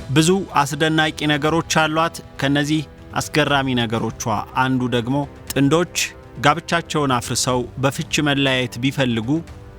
ብዙ አስደናቂ ነገሮች አሏት። ከነዚህ አስገራሚ ነገሮቿ አንዱ ደግሞ ጥንዶች ጋብቻቸውን አፍርሰው በፍች መለያየት ቢፈልጉ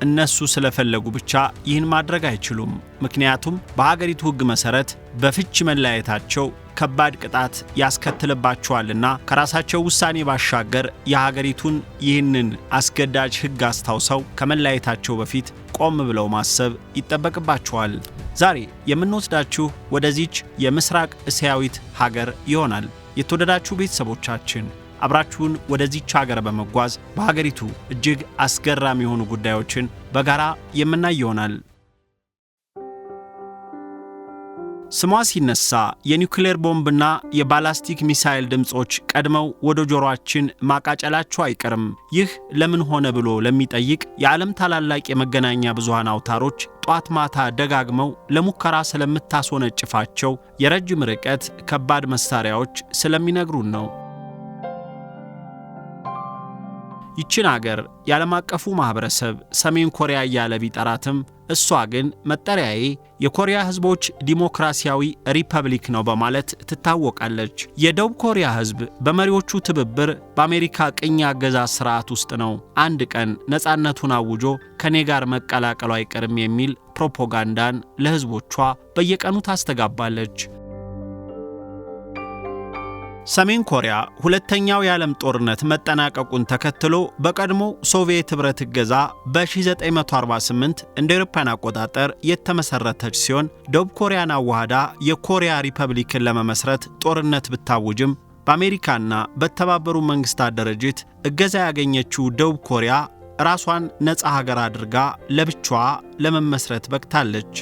እነሱ ስለፈለጉ ብቻ ይህን ማድረግ አይችሉም። ምክንያቱም በሀገሪቱ ሕግ መሠረት በፍች መለያየታቸው ከባድ ቅጣት ያስከትልባቸዋልና ከራሳቸው ውሳኔ ባሻገር የሀገሪቱን ይህንን አስገዳጅ ሕግ አስታውሰው ከመለያየታቸው በፊት ቆም ብለው ማሰብ ይጠበቅባቸዋል። ዛሬ የምንወስዳችሁ ወደዚች የምስራቅ እስያዊት ሀገር ይሆናል። የተወደዳችሁ ቤተሰቦቻችን፣ አብራችሁን ወደዚች ሀገር በመጓዝ በሀገሪቱ እጅግ አስገራሚ የሆኑ ጉዳዮችን በጋራ የምናይ ይሆናል። ስሟ ሲነሳ የኒውክሌር ቦምብና የባላስቲክ ሚሳይል ድምፆች ቀድመው ወደ ጆሮአችን ማቃጨላቸው አይቀርም። ይህ ለምን ሆነ ብሎ ለሚጠይቅ የዓለም ታላላቅ የመገናኛ ብዙሃን አውታሮች ጧት ማታ ደጋግመው ለሙከራ ስለምታስወነጭፋቸው የረጅም ርቀት ከባድ መሳሪያዎች ስለሚነግሩን ነው። ይችን አገር የዓለም አቀፉ ማኅበረሰብ ሰሜን ኮሪያ እያለ ቢጠራትም እሷ ግን መጠሪያዬ የኮሪያ ሕዝቦች ዲሞክራሲያዊ ሪፐብሊክ ነው በማለት ትታወቃለች። የደቡብ ኮሪያ ሕዝብ በመሪዎቹ ትብብር በአሜሪካ ቅኝ አገዛዝ ስርዓት ውስጥ ነው፣ አንድ ቀን ነፃነቱን አውጆ ከኔ ጋር መቀላቀሉ አይቀርም የሚል ፕሮፓጋንዳን ለሕዝቦቿ በየቀኑ ታስተጋባለች። ሰሜን ኮሪያ ሁለተኛው የዓለም ጦርነት መጠናቀቁን ተከትሎ በቀድሞ ሶቪየት ኅብረት እገዛ በ1948 እንደ አውሮፓውያን አቆጣጠር የተመሠረተች ሲሆን፣ ደቡብ ኮሪያን አዋህዳ የኮሪያ ሪፐብሊክን ለመመስረት ጦርነት ብታውጅም በአሜሪካና በተባበሩ መንግሥታት ድርጅት እገዛ ያገኘችው ደቡብ ኮሪያ ራሷን ነፃ ሀገር አድርጋ ለብቻዋ ለመመስረት በቅታለች።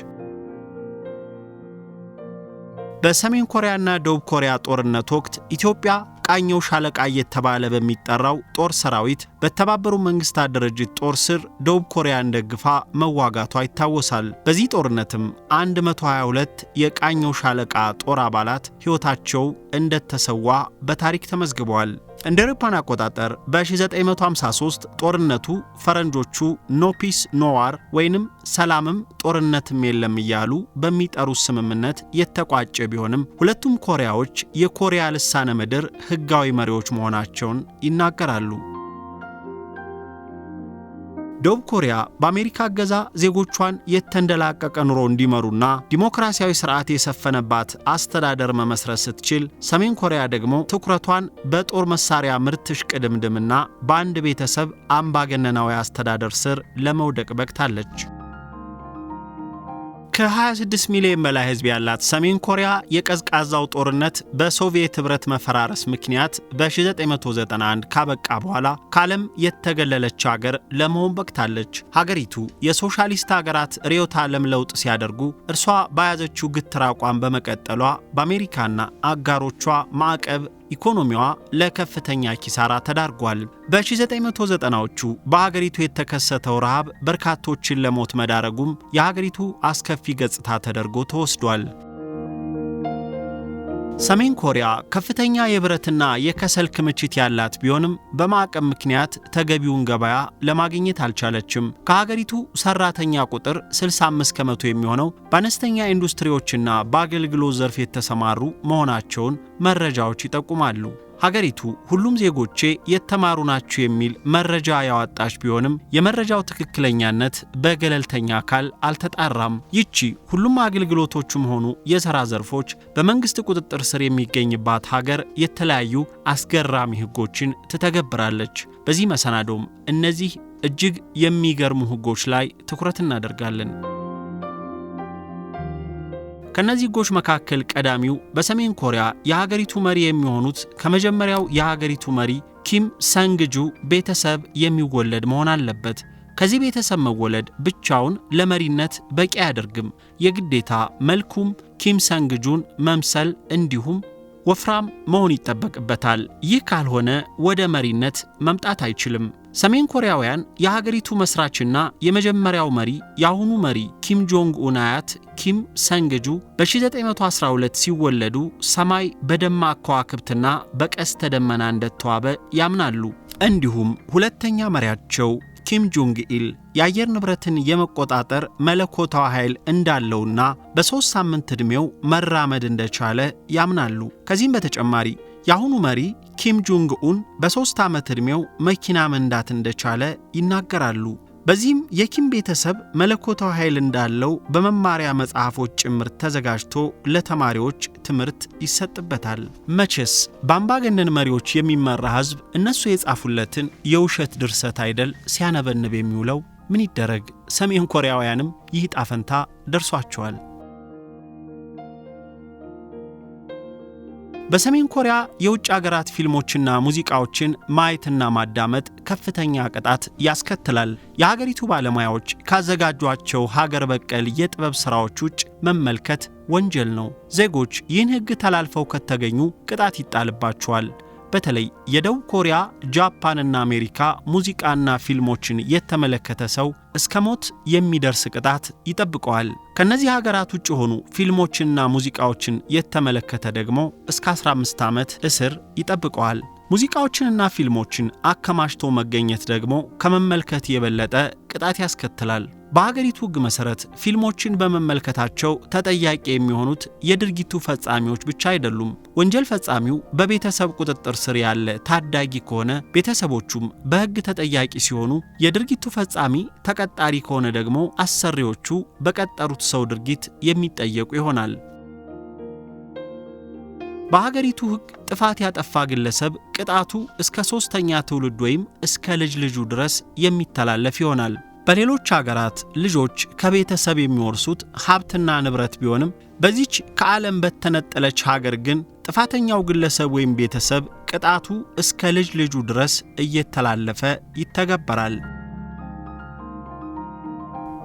በሰሜን ኮሪያና ደቡብ ኮሪያ ጦርነት ወቅት ኢትዮጵያ ቃኘው ሻለቃ እየተባለ በሚጠራው ጦር ሰራዊት በተባበሩ መንግስታት ድርጅት ጦር ስር ደቡብ ኮሪያን ደግፋ መዋጋቷ ይታወሳል። በዚህ ጦርነትም 122 የቃኘው ሻለቃ ጦር አባላት ሕይወታቸው እንደተሰዋ በታሪክ ተመዝግበዋል። እንደ አውሮፓውያን አቆጣጠር በ1953 ጦርነቱ ፈረንጆቹ "no peace, no war" ወይንም ሰላምም ጦርነትም የለም እያሉ በሚጠሩት ስምምነት የተቋጨ ቢሆንም ሁለቱም ኮሪያዎች የኮሪያ ልሳነ ምድር ሕጋዊ መሪዎች መሆናቸውን ይናገራሉ። ደቡብ ኮሪያ በአሜሪካ እገዛ ዜጎቿን የተንደላቀቀ ኑሮ እንዲመሩና ዲሞክራሲያዊ ስርዓት የሰፈነባት አስተዳደር መመስረት ስትችል፣ ሰሜን ኮሪያ ደግሞ ትኩረቷን በጦር መሳሪያ ምርት እሽቅድምድምና በአንድ ቤተሰብ አምባገነናዊ አስተዳደር ስር ለመውደቅ በቅታለች። ከ26 ሚሊዮን በላይ ሕዝብ ያላት ሰሜን ኮሪያ የቀዝቃዛው ጦርነት በሶቪየት ኅብረት መፈራረስ ምክንያት በ1991 ካበቃ በኋላ ከዓለም የተገለለች ሀገር ለመሆን በቅታለች። ሀገሪቱ የሶሻሊስት ሀገራት ርዕዮተ ዓለም ለውጥ ሲያደርጉ እርሷ በያዘችው ግትር አቋም በመቀጠሏ በአሜሪካና አጋሮቿ ማዕቀብ ኢኮኖሚዋ ለከፍተኛ ኪሳራ ተዳርጓል። በ1990ዎቹ በሀገሪቱ የተከሰተው ረሃብ በርካቶችን ለሞት መዳረጉም የሀገሪቱ አስከፊ ገጽታ ተደርጎ ተወስዷል። ሰሜን ኮሪያ ከፍተኛ የብረትና የከሰል ክምችት ያላት ቢሆንም በማዕቀብ ምክንያት ተገቢውን ገበያ ለማግኘት አልቻለችም። ከሀገሪቱ ሰራተኛ ቁጥር 65% የሚሆነው በአነስተኛ ኢንዱስትሪዎችና በአገልግሎት ዘርፍ የተሰማሩ መሆናቸውን መረጃዎች ይጠቁማሉ። ሀገሪቱ ሁሉም ዜጎቼ የተማሩ ናቸው የሚል መረጃ ያወጣች ቢሆንም የመረጃው ትክክለኛነት በገለልተኛ አካል አልተጣራም። ይቺ ሁሉም አገልግሎቶችም ሆኑ የሥራ ዘርፎች በመንግሥት ቁጥጥር ስር የሚገኝባት ሀገር የተለያዩ አስገራሚ ሕጎችን ትተገብራለች። በዚህ መሰናዶም እነዚህ እጅግ የሚገርሙ ሕጎች ላይ ትኩረት እናደርጋለን። ከእነዚህ ሕጎች መካከል ቀዳሚው በሰሜን ኮሪያ የሀገሪቱ መሪ የሚሆኑት ከመጀመሪያው የሀገሪቱ መሪ ኪም ሰንግጁ ቤተሰብ የሚወለድ መሆን አለበት። ከዚህ ቤተሰብ መወለድ ብቻውን ለመሪነት በቂ አያደርግም። የግዴታ መልኩም ኪም ሰንግጁን መምሰል እንዲሁም ወፍራም መሆን ይጠበቅበታል። ይህ ካልሆነ ወደ መሪነት መምጣት አይችልም። ሰሜን ኮሪያውያን የሀገሪቱ መስራችና የመጀመሪያው መሪ የአሁኑ መሪ ኪም ጆንግ ኡን አያት ኪም ሰንግጁ በ1912 ሲወለዱ ሰማይ በደማቅ ከዋክብትና በቀስተ ደመና እንደተዋበ ያምናሉ። እንዲሁም ሁለተኛ መሪያቸው ኪም ጆንግ ኢል የአየር ንብረትን የመቆጣጠር መለኮታዊ ኃይል እንዳለውና በ3 ሳምንት ዕድሜው መራመድ እንደቻለ ያምናሉ። ከዚህም በተጨማሪ የአሁኑ መሪ ኪም ጆንግ ኡን በ3 ዓመት ዕድሜው መኪና መንዳት እንደቻለ ይናገራሉ። በዚህም የኪም ቤተሰብ መለኮታዊ ኃይል እንዳለው በመማሪያ መጽሐፎች ጭምር ተዘጋጅቶ ለተማሪዎች ትምህርት ይሰጥበታል። መቼስ በአምባገነን መሪዎች የሚመራ ሕዝብ እነሱ የጻፉለትን የውሸት ድርሰት አይደል ሲያነበንብ የሚውለው? ምን ይደረግ፣ ሰሜን ኮሪያውያንም ይህ ዕጣ ፈንታ ደርሷቸዋል። በሰሜን ኮሪያ የውጭ አገራት ፊልሞችና ሙዚቃዎችን ማየትና ማዳመጥ ከፍተኛ ቅጣት ያስከትላል። የሀገሪቱ ባለሙያዎች ካዘጋጇቸው ሀገር በቀል የጥበብ ሥራዎች ውጭ መመልከት ወንጀል ነው። ዜጎች ይህን ሕግ ተላልፈው ከተገኙ ቅጣት ይጣልባቸዋል። በተለይ የደቡብ ኮሪያ፣ ጃፓንና አሜሪካ ሙዚቃና ፊልሞችን የተመለከተ ሰው እስከ ሞት የሚደርስ ቅጣት ይጠብቀዋል። ከእነዚህ ሀገራት ውጭ የሆኑ ፊልሞችንና ሙዚቃዎችን የተመለከተ ደግሞ እስከ 15 ዓመት እስር ይጠብቀዋል። ሙዚቃዎችንና ፊልሞችን አከማችቶ መገኘት ደግሞ ከመመልከት የበለጠ ቅጣት ያስከትላል። በሀገሪቱ ሕግ መሠረት ፊልሞችን በመመልከታቸው ተጠያቂ የሚሆኑት የድርጊቱ ፈጻሚዎች ብቻ አይደሉም። ወንጀል ፈጻሚው በቤተሰብ ቁጥጥር ስር ያለ ታዳጊ ከሆነ ቤተሰቦቹም በሕግ ተጠያቂ ሲሆኑ፣ የድርጊቱ ፈጻሚ ተቀጣሪ ከሆነ ደግሞ አሰሪዎቹ በቀጠሩት ሰው ድርጊት የሚጠየቁ ይሆናል። በሀገሪቱ ሕግ ጥፋት ያጠፋ ግለሰብ ቅጣቱ እስከ ሦስተኛ ትውልድ ወይም እስከ ልጅ ልጁ ድረስ የሚተላለፍ ይሆናል። በሌሎች አገራት ልጆች ከቤተሰብ የሚወርሱት ሀብትና ንብረት ቢሆንም፣ በዚች ከዓለም በተነጠለች ሀገር ግን ጥፋተኛው ግለሰብ ወይም ቤተሰብ ቅጣቱ እስከ ልጅ ልጁ ድረስ እየተላለፈ ይተገበራል።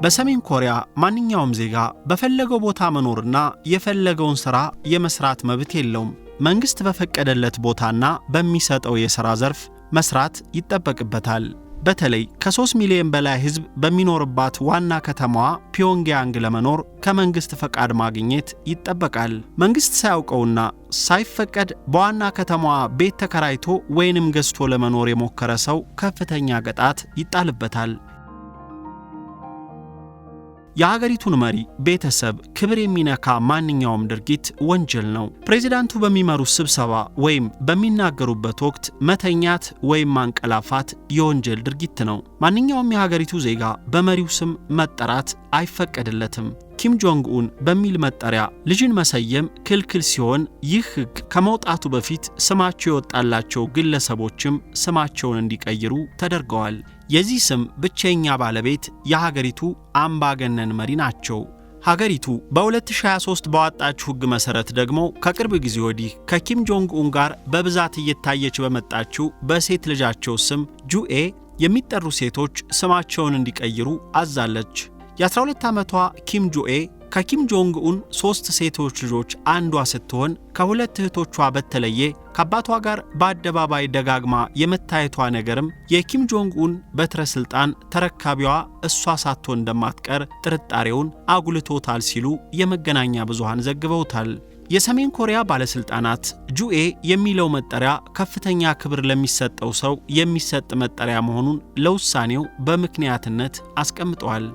በሰሜን ኮሪያ ማንኛውም ዜጋ በፈለገው ቦታ መኖርና የፈለገውን ሥራ የመሥራት መብት የለውም። መንግሥት በፈቀደለት ቦታና በሚሰጠው የሥራ ዘርፍ መሥራት ይጠበቅበታል። በተለይ ከ3 ሚሊዮን በላይ ሕዝብ በሚኖርባት ዋና ከተማዋ ፒዮንግያንግ ለመኖር ከመንግሥት ፈቃድ ማግኘት ይጠበቃል። መንግሥት ሳያውቀውና ሳይፈቀድ በዋና ከተማዋ ቤት ተከራይቶ ወይንም ገዝቶ ለመኖር የሞከረ ሰው ከፍተኛ ቅጣት ይጣልበታል። የሀገሪቱን መሪ ቤተሰብ ክብር የሚነካ ማንኛውም ድርጊት ወንጀል ነው። ፕሬዚዳንቱ በሚመሩት ስብሰባ ወይም በሚናገሩበት ወቅት መተኛት ወይም ማንቀላፋት የወንጀል ድርጊት ነው። ማንኛውም የሀገሪቱ ዜጋ በመሪው ስም መጠራት አይፈቀድለትም። ኪም ጆንግ ኡን በሚል መጠሪያ ልጅን መሰየም ክልክል ሲሆን፣ ይህ ሕግ ከመውጣቱ በፊት ስማቸው የወጣላቸው ግለሰቦችም ስማቸውን እንዲቀይሩ ተደርገዋል። የዚህ ስም ብቸኛ ባለቤት የሀገሪቱ አምባገነን መሪ ናቸው። ሀገሪቱ በ2023 ባወጣችው ሕግ መሠረት ደግሞ ከቅርብ ጊዜ ወዲህ ከኪም ጆንግ ኡን ጋር በብዛት እየታየች በመጣችው በሴት ልጃቸው ስም ጁኤ የሚጠሩ ሴቶች ስማቸውን እንዲቀይሩ አዛለች። የ12 ዓመቷ ኪም ጁኤ ከኪም ጆንግ ኡን ሦስት ሴቶች ልጆች አንዷ ስትሆን፣ ከሁለት እህቶቿ በተለየ ከአባቷ ጋር በአደባባይ ደጋግማ የመታየቷ ነገርም የኪም ጆንግ ኡን በትረ ሥልጣን ተረካቢዋ እሷ ሳትሆን እንደማትቀር ጥርጣሬውን አጉልቶታል ሲሉ የመገናኛ ብዙሃን ዘግበውታል። የሰሜን ኮሪያ ባለሥልጣናት ጁኤ የሚለው መጠሪያ ከፍተኛ ክብር ለሚሰጠው ሰው የሚሰጥ መጠሪያ መሆኑን ለውሳኔው በምክንያትነት አስቀምጠዋል።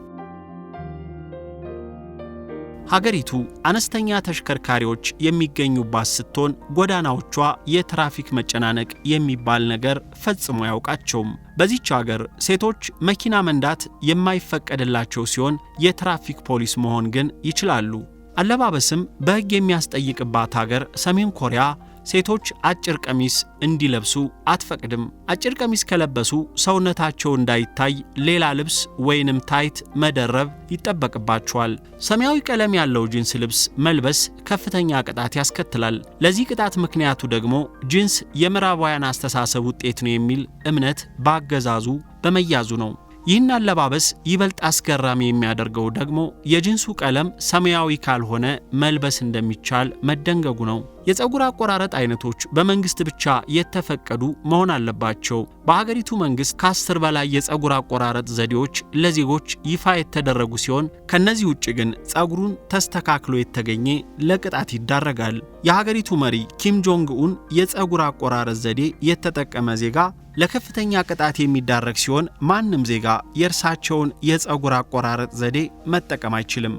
ሀገሪቱ አነስተኛ ተሽከርካሪዎች የሚገኙባት ስትሆን፣ ጎዳናዎቿ የትራፊክ መጨናነቅ የሚባል ነገር ፈጽሞ አያውቃቸውም። በዚች ሀገር ሴቶች መኪና መንዳት የማይፈቀድላቸው ሲሆን፣ የትራፊክ ፖሊስ መሆን ግን ይችላሉ። አለባበስም በሕግ የሚያስጠይቅባት ሀገር ሰሜን ኮሪያ ሴቶች አጭር ቀሚስ እንዲለብሱ አትፈቅድም። አጭር ቀሚስ ከለበሱ ሰውነታቸው እንዳይታይ ሌላ ልብስ ወይንም tight መደረብ ይጠበቅባቸዋል። ሰማያዊ ቀለም ያለው ጂንስ ልብስ መልበስ ከፍተኛ ቅጣት ያስከትላል። ለዚህ ቅጣት ምክንያቱ ደግሞ ጂንስ የምዕራባውያን አስተሳሰብ ውጤት ነው የሚል እምነት በአገዛዙ በመያዙ ነው። ይህን አለባበስ ይበልጥ አስገራሚ የሚያደርገው ደግሞ የጂንሱ ቀለም ሰማያዊ ካልሆነ መልበስ እንደሚቻል መደንገጉ ነው። የፀጉር አቆራረጥ አይነቶች በመንግስት ብቻ የተፈቀዱ መሆን አለባቸው። በሀገሪቱ መንግስት ከ10 በላይ የፀጉር አቆራረጥ ዘዴዎች ለዜጎች ይፋ የተደረጉ ሲሆን ከነዚህ ውጭ ግን ፀጉሩን ተስተካክሎ የተገኘ ለቅጣት ይዳረጋል። የሀገሪቱ መሪ ኪም ጆንግ ኡን የፀጉር አቆራረጥ ዘዴ የተጠቀመ ዜጋ ለከፍተኛ ቅጣት የሚዳረግ ሲሆን ማንም ዜጋ የእርሳቸውን የፀጉር አቆራረጥ ዘዴ መጠቀም አይችልም።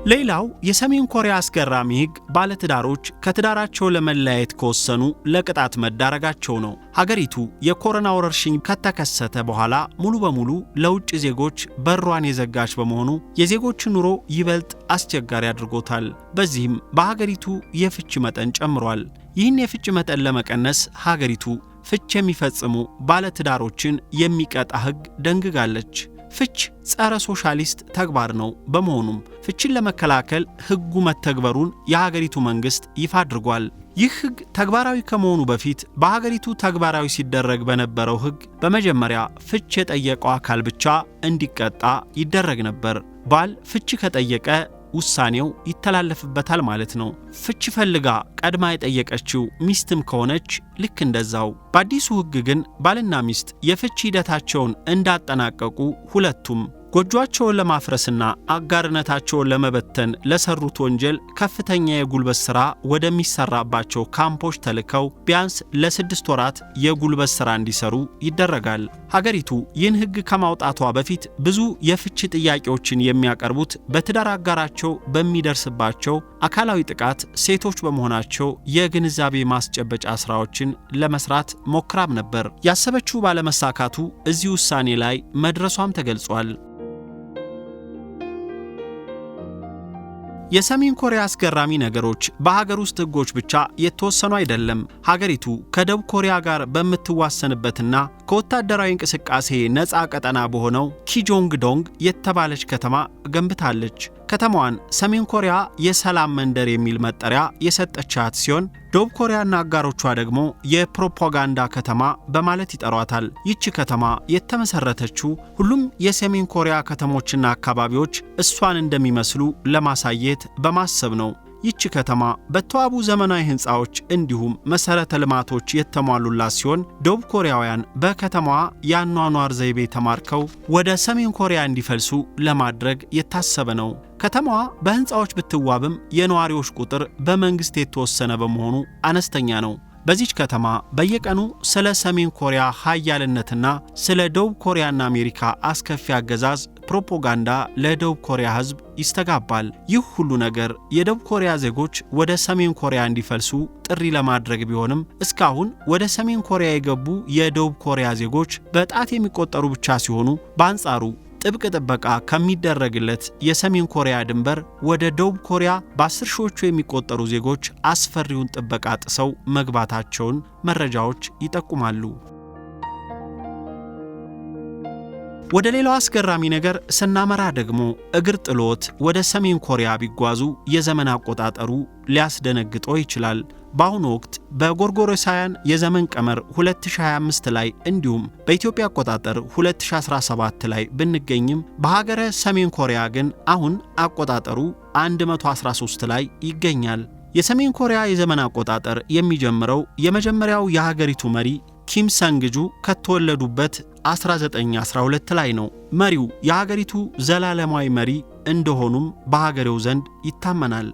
ሌላው የሰሜን ኮሪያ አስገራሚ ሕግ ባለትዳሮች ከትዳራቸው ለመለያየት ከወሰኑ ለቅጣት መዳረጋቸው ነው። ሀገሪቱ የኮሮና ወረርሽኝ ከተከሰተ በኋላ ሙሉ በሙሉ ለውጭ ዜጎች በሯን የዘጋች በመሆኑ የዜጎችን ኑሮ ይበልጥ አስቸጋሪ አድርጎታል። በዚህም በሀገሪቱ የፍች መጠን ጨምሯል። ይህን የፍች መጠን ለመቀነስ ሀገሪቱ ፍች የሚፈጽሙ ባለትዳሮችን የሚቀጣ ሕግ ደንግጋለች። ፍች ጸረ ሶሻሊስት ተግባር ነው። በመሆኑም ፍችን ለመከላከል ሕጉ መተግበሩን የሀገሪቱ መንግስት ይፋ አድርጓል። ይህ ሕግ ተግባራዊ ከመሆኑ በፊት በሀገሪቱ ተግባራዊ ሲደረግ በነበረው ሕግ በመጀመሪያ ፍች የጠየቀው አካል ብቻ እንዲቀጣ ይደረግ ነበር። ባል ፍች ከጠየቀ ውሳኔው ይተላለፍበታል ማለት ነው። ፍች ፈልጋ ቀድማ የጠየቀችው ሚስትም ከሆነች ልክ እንደዛው። በአዲሱ ሕግ ግን ባልና ሚስት የፍች ሂደታቸውን እንዳጠናቀቁ ሁለቱም ጎጆአቸውን ለማፍረስና አጋርነታቸውን ለመበተን ለሰሩት ወንጀል ከፍተኛ የጉልበት ሥራ ወደሚሰራባቸው ካምፖች ተልከው ቢያንስ ለ6 ወራት የጉልበት ሥራ እንዲሰሩ ይደረጋል። ሀገሪቱ ይህን ሕግ ከማውጣቷ በፊት ብዙ የፍች ጥያቄዎችን የሚያቀርቡት በትዳር አጋራቸው በሚደርስባቸው አካላዊ ጥቃት ሴቶች በመሆናቸው የግንዛቤ ማስጨበጫ ሥራዎችን ለመስራት ሞክራም ነበር። ያሰበችው ባለመሳካቱ እዚህ ውሳኔ ላይ መድረሷም ተገልጿል። የሰሜን ኮሪያ አስገራሚ ነገሮች በሀገር ውስጥ ሕጎች ብቻ የተወሰኑ አይደለም። ሀገሪቱ ከደቡብ ኮሪያ ጋር በምትዋሰንበትና ከወታደራዊ እንቅስቃሴ ነፃ ቀጠና በሆነው ኪጆንግ ዶንግ የተባለች ከተማ ገንብታለች። ከተማዋን ሰሜን ኮሪያ የሰላም መንደር የሚል መጠሪያ የሰጠቻት ሲሆን ደቡብ ኮሪያና አጋሮቿ ደግሞ የፕሮፓጋንዳ ከተማ በማለት ይጠሯታል። ይህች ከተማ የተመሰረተችው ሁሉም የሰሜን ኮሪያ ከተሞችና አካባቢዎች እሷን እንደሚመስሉ ለማሳየት በማሰብ ነው። ይህች ከተማ በተዋቡ ዘመናዊ ሕንፃዎች እንዲሁም መሰረተ ልማቶች የተሟሉላት ሲሆን ደቡብ ኮሪያውያን በከተማዋ የአኗኗር ዘይቤ ተማርከው ወደ ሰሜን ኮሪያ እንዲፈልሱ ለማድረግ የታሰበ ነው። ከተማዋ በሕንፃዎች ብትዋብም የነዋሪዎች ቁጥር በመንግስት የተወሰነ በመሆኑ አነስተኛ ነው። በዚች ከተማ በየቀኑ ስለ ሰሜን ኮሪያ ሀያልነትና ስለ ደቡብ ኮሪያና አሜሪካ አስከፊ አገዛዝ ፕሮፓጋንዳ ለደቡብ ኮሪያ ሕዝብ ይስተጋባል። ይህ ሁሉ ነገር የደቡብ ኮሪያ ዜጎች ወደ ሰሜን ኮሪያ እንዲፈልሱ ጥሪ ለማድረግ ቢሆንም እስካሁን ወደ ሰሜን ኮሪያ የገቡ የደቡብ ኮሪያ ዜጎች በጣት የሚቆጠሩ ብቻ ሲሆኑ በአንጻሩ ጥብቅ ጥበቃ ከሚደረግለት የሰሜን ኮሪያ ድንበር ወደ ደቡብ ኮሪያ በ10 ሺዎቹ የሚቆጠሩ ዜጎች አስፈሪውን ጥበቃ ጥሰው መግባታቸውን መረጃዎች ይጠቁማሉ። ወደ ሌላው አስገራሚ ነገር ስናመራ ደግሞ እግር ጥሎት ወደ ሰሜን ኮሪያ ቢጓዙ የዘመን አቆጣጠሩ ሊያስደነግጦ ይችላል። በአሁኑ ወቅት በጎርጎሮሳውያን የዘመን ቀመር 2025 ላይ እንዲሁም በኢትዮጵያ አቆጣጠር 2017 ላይ ብንገኝም በሀገረ ሰሜን ኮሪያ ግን አሁን አቆጣጠሩ 113 ላይ ይገኛል። የሰሜን ኮሪያ የዘመን አቆጣጠር የሚጀምረው የመጀመሪያው የሀገሪቱ መሪ ኪም ሰንግጁ ከተወለዱበት 1912 ላይ ነው። መሪው የሀገሪቱ ዘላለማዊ መሪ እንደሆኑም በሀገሬው ዘንድ ይታመናል።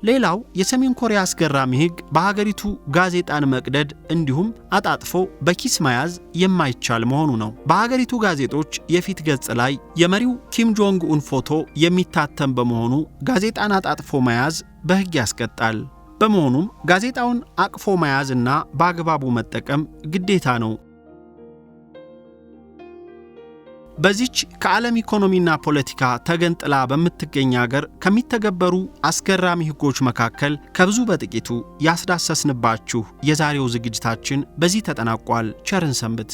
ሌላው የሰሜን ኮሪያ አስገራሚ ሕግ በሀገሪቱ ጋዜጣን መቅደድ እንዲሁም አጣጥፎ በኪስ መያዝ የማይቻል መሆኑ ነው። በሀገሪቱ ጋዜጦች የፊት ገጽ ላይ የመሪው ኪም ጆንግ ኡን ፎቶ የሚታተም በመሆኑ ጋዜጣን አጣጥፎ መያዝ በሕግ ያስቀጣል። በመሆኑም ጋዜጣውን አቅፎ መያዝና በአግባቡ መጠቀም ግዴታ ነው። በዚች ከዓለም ኢኮኖሚና ፖለቲካ ተገንጥላ በምትገኝ አገር ከሚተገበሩ አስገራሚ ሕጎች መካከል ከብዙ በጥቂቱ ያስዳሰስንባችሁ የዛሬው ዝግጅታችን በዚህ ተጠናቋል። ቸርን ሰንብት።